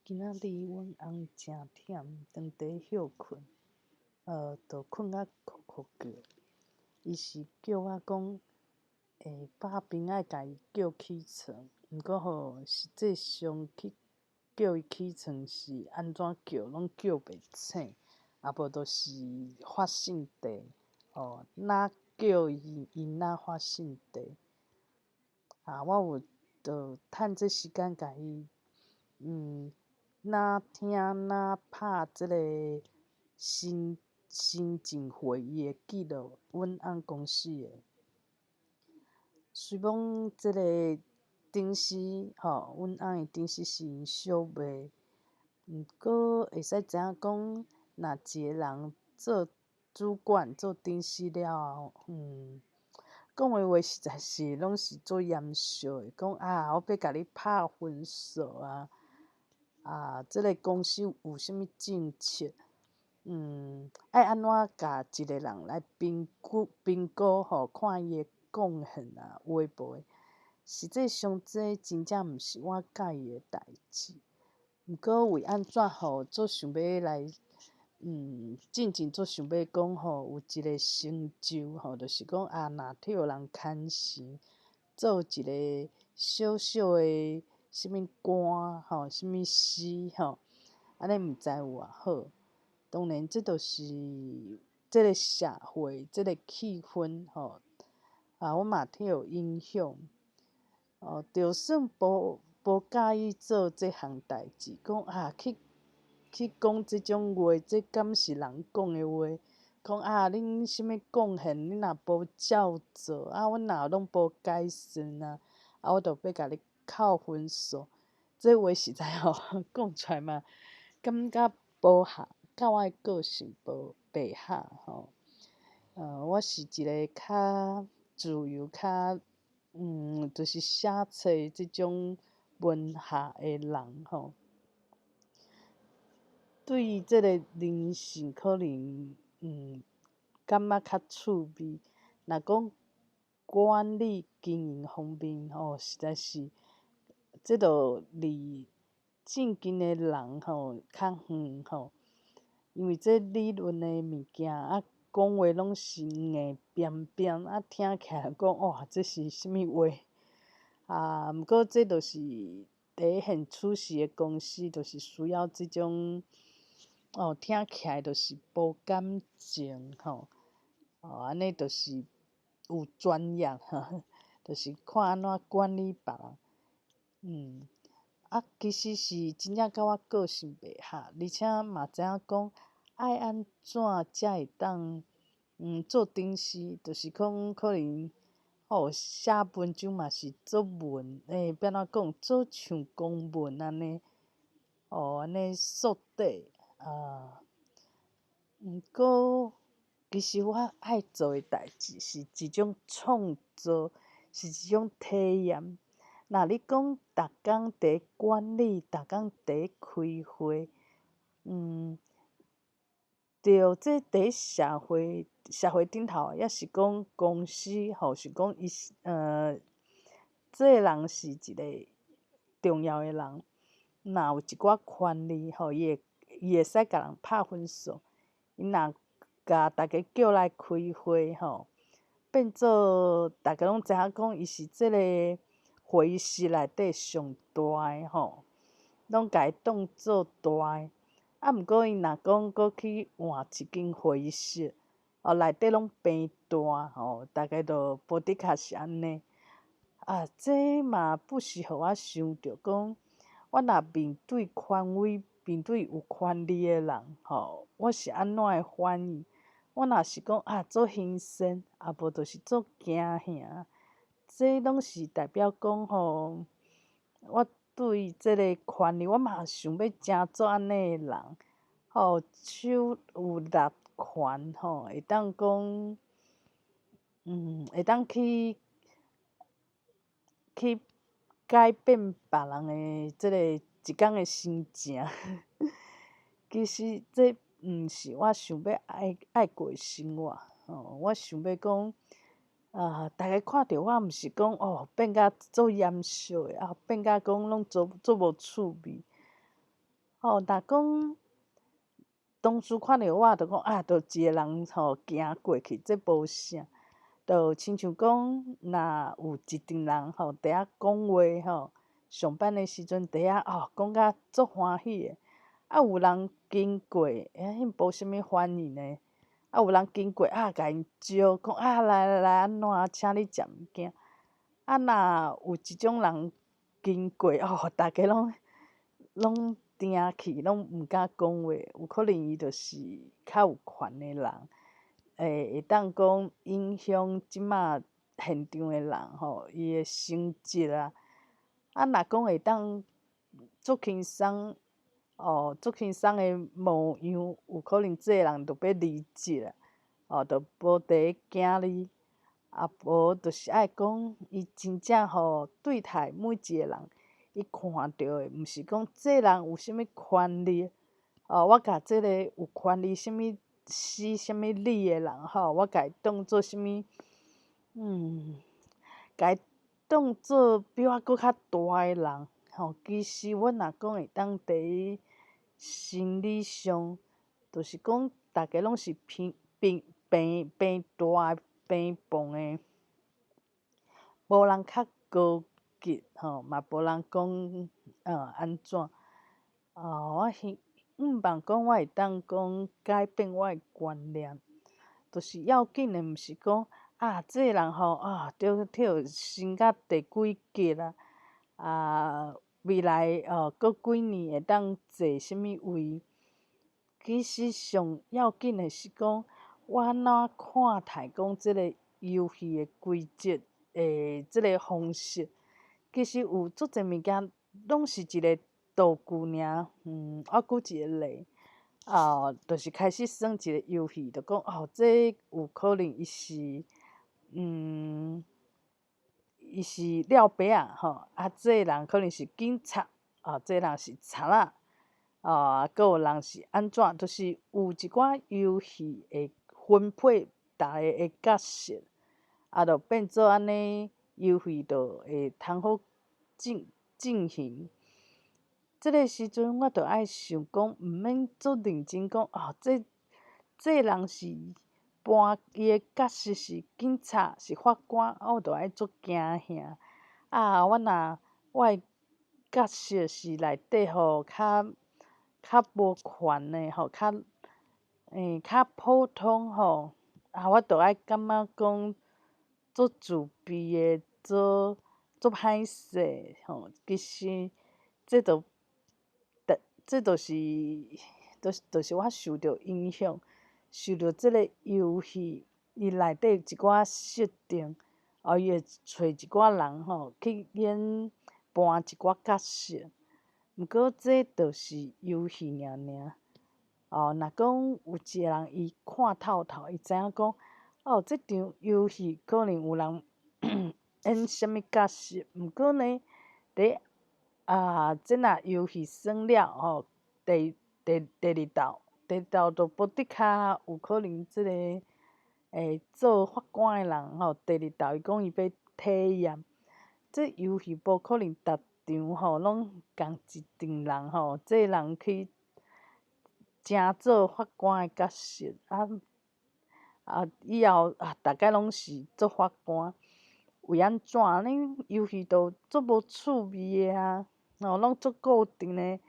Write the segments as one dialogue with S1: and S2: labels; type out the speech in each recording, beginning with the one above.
S1: 今仔日阮翁誠忝，當佇歇睏，就睏甲哭哭叫。伊是叫我講，下晝邊愛共伊叫起床，毋過吼，實際上去叫伊起床是按怎叫攏叫袂醒，啊無就是發性地，吼，若叫伊，伊若發性地。啊，我有就趁這時間共伊，若聽若拍這個行行政會議的記錄，阮翁公司的。雖罔這個頂司吼，阮翁的頂司是𪜶小妹，毋過會使知影講，若一個人做主管做頂司了後，講的話實在是攏是足嚴肅的，講啊，我欲共你拍分數啊，啊，這個公司有啥物政策，愛按怎共一個人來評估評估吼，看伊的貢獻啊，有的無的。實際上這真正毋是我佮意的代誌。毋過為按怎吼，足想欲來，進前足想欲講吼，有一個成就吼，就是講啊，若替予人牽成，做一個小小的啥物官吼，啥物師吼，按呢毋知有偌好。當然，這就是這個社會這個氣氛吼，啊，我嘛替予影響。哦，就算無無佮意做這項代誌，講啊去去講這種話，這敢是人講的話？講啊，恁啥物貢獻，恁若無照做，啊，阮若攏無改善啊，啊，我就欲共你扣分數。這話實在吼，講出來嘛，感覺無合，佮我的個性無袂合吼。我是一個較自由、較就是寫冊這種文學的人吼。對這個人生可能感覺較趣味。若講管理經營方面吼，實在是這就離正經的人吼較遠吼。因為這理論的物件啊，講話攏是硬邊邊啊，聽起來講哇，這是啥物話？啊，毋過這就是佇現處事的公司，就是需要這種哦，聽起來就是無感情吼，哦，按呢就是有專業，就是看按怎管理別人，啊，其實是真正佮我個性袂合，而且嘛知影講愛按怎才會當做頂司，就是講可能哦寫文章嘛是足文，欸，欲按怎講，足像公文按呢，哦，按呢速底啊。毋過其實我愛做的代誌是一種創造，是一種體驗。若你講逐工佇管理，逐工佇開會，對，這佇社會社會頂頭，抑是講公司，吼，是講伊是這個人是一個重要的人，若有一寡權力，吼，伊會伊會使共人拍分數。伊若共大家叫來開會，吼，變做大家攏知影講，伊是這個會議室內底上大的，吼，攏共伊當做大的。啊，毋過伊若講閣去換一間會議室，哦，內底攏變大，吼，大家就無的確是按呢。啊，這嘛不時予我想著講，我若面對權威、面對有權力的人，吼，我是按怎的反應？我若是講啊，足興奮，啊無就是足驚嚇，這攏是代表講吼，我對這個權力，我嘛想欲成做按呢的人，吼，手有力權，吼，會當講，會當去去改變別人的這個一工的心情。其實這毋是我想欲愛愛過的生活，吼，我想欲講，啊，大家看著我毋是講哦，變甲足嚴肅的，啊，變甲講攏足足無趣味。吼，若講同事看著我，就講啊，就一个人吼行過去，這無啥。就親像講，若有一陣人吼佇遐講話吼，上班的時陣佇遐哦講甲足歡喜的，啊有人經過，欸，彼無啥物反應的，啊有人經過啊，共𪜶招講啊來來來，按怎請你食物件。啊若有一種人經過哦，逐家攏攏定去，攏毋敢講話，有可能伊就是較有權的人，會會當講影響這馬現場的人吼，伊的成績啊。啊，若講會當足輕鬆，哦，足輕鬆的模樣，有可能這个人就欲離職啊，哦，就無佇咧驚你。啊，無就是愛講，伊真正吼對待每一个人，伊看著的，毋是講這人有啥物權利，哦，我共這个有權利啥物死啥物理的人吼，我共伊當做啥物，共伊當做比我閣較大的人，吼。其實阮若講會當佇心理上，就是講逐家攏是平平平平大平凡的，無人較高級吼，嘛無人講按怎。哦，我希望講我會當講改變我的觀念，就是要緊的毋是講啊，這个人吼啊，著去升甲第幾級啊，啊，未來哦，過幾年會當坐啥物位。其實上要緊的是講，我按怎看待講這个遊戲的規則的這个方式。其實有足濟物件，攏是一个道具爾。我舉一个例，哦，就是開始耍一个遊戲，就講哦，這有可能伊是，伊是廖白仔吼，啊，這个人可能是警察，啊，這个人是賊仔，啊，閣有人是按怎，就是有一寡遊戲會分配逐个的角色，啊，就變做按呢遊戲就會通好進進行。這个時陣我就愛想講，毋免足認真講哦，這這人是扮伊的角色是警察，是法官，啊，我就愛足驚嚇。啊，我若我的角色是內底吼較較無權的吼，較較普通吼，啊，我就愛感覺講足自卑的，足足歹勢吼。其實這就這就是，就是就是我受著影響，受著這个遊戲伊內底一寡設定，哦，伊會揣一寡人吼去演扮一寡角色。毋過這就是遊戲爾爾。哦，若講有一个人伊看透透，伊知影講，哦，這場遊戲可能有人演啥物角色，毋過呢，佇啊，這若遊戲耍了吼，第第第二鬥，第二鬥就無的確有可能這个做法官的人吼，第二鬥伊講伊欲體驗，這遊戲無可能逐場吼攏仝一陣人吼，這个人去成做法官的角色，啊啊以後啊，逐家攏是做法官，為按怎呢？遊戲都足無趣味的啊！哦，攏足固定的，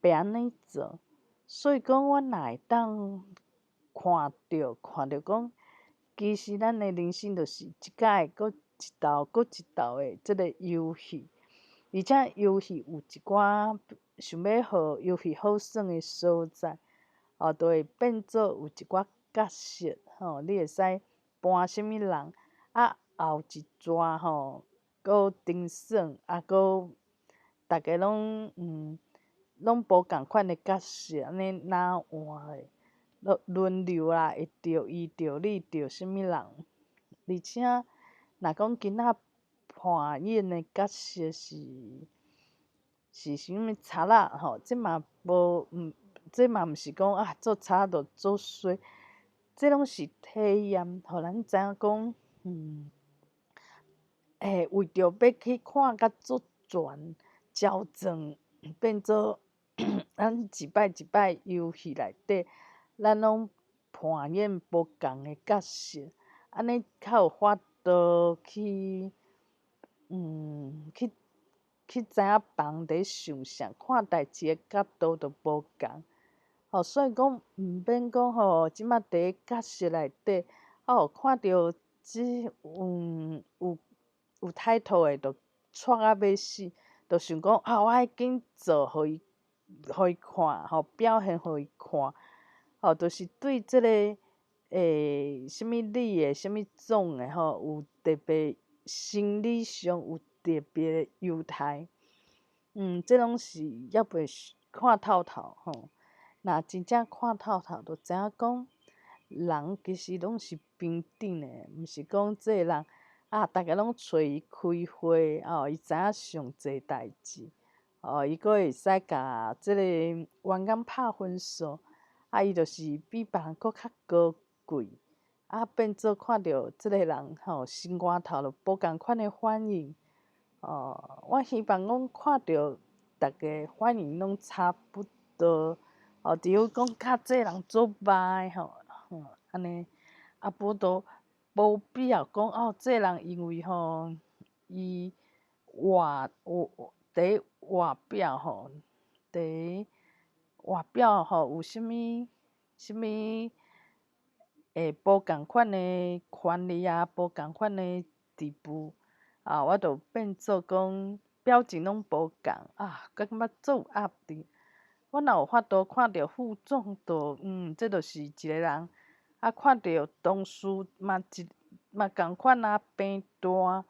S1: 欲按呢做，所以講，阮若會當看著看著講，其實咱的人生就是一擺閣一道閣一道的這个遊戲，而且遊戲有一寡想欲予遊戲好耍的所在，哦，就會變做有一寡角色，吼，你會使扮啥物人，啊，後一逝吼，閣重耍，啊，閣逐家攏攏無仝款的角色，按呢哪換的，輪輪流啦，會著伊著你著啥物人，而且若講囡仔扮演的角色是是啥物賊仔吼，這嘛無毋，這嘛毋是講啊做賊仔就做衰，這攏是體驗，予咱知影講，欸，為著欲去看甲足全，焦裝變做咱一擺一擺遊戲內底，咱攏扮演無仝的角色，按呢較有法度去，去知影別人佇咧想啥，看代誌的角度就無仝。吼，所以講毋免講吼，這馬佇咧角色內底，哦，看著這有 title 的就掣啊欲死，就想講啊，我愛緊做予伊，予伊看，吼，表現予伊看，吼，就是對這个啥物理的、啥物總的吼，有特別心理上有特別的猶太，這攏是猶未看透透吼。若真正看透透，就知影講，人其實攏是平等的，毋是講這个人啊，逐家攏揣伊開會，哦，伊知影上濟代誌，哦，伊閣會使共這個員工拍分數，啊，伊就是比別人閣較高貴，啊，變做看著這个人吼，心肝頭就無仝款的反應，哦，我希望講看著逐家反應攏差不多，哦，除非講佮這个人足歹吼，按呢，啊，無就無必要講哦，這个人因為吼，伊外有佇外表吼，佇外表吼有啥物啥物無仝款的權利啊，無仝款的地位，啊，我就變做講表情攏無仝啊，閣感覺足有壓力。我若有法度看著副總，就這就是一個人，啊，看著同事嘛一嘛仝款啊，平淡，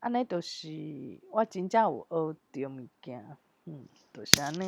S1: 按呢就是我真正有學著物件，就是按呢。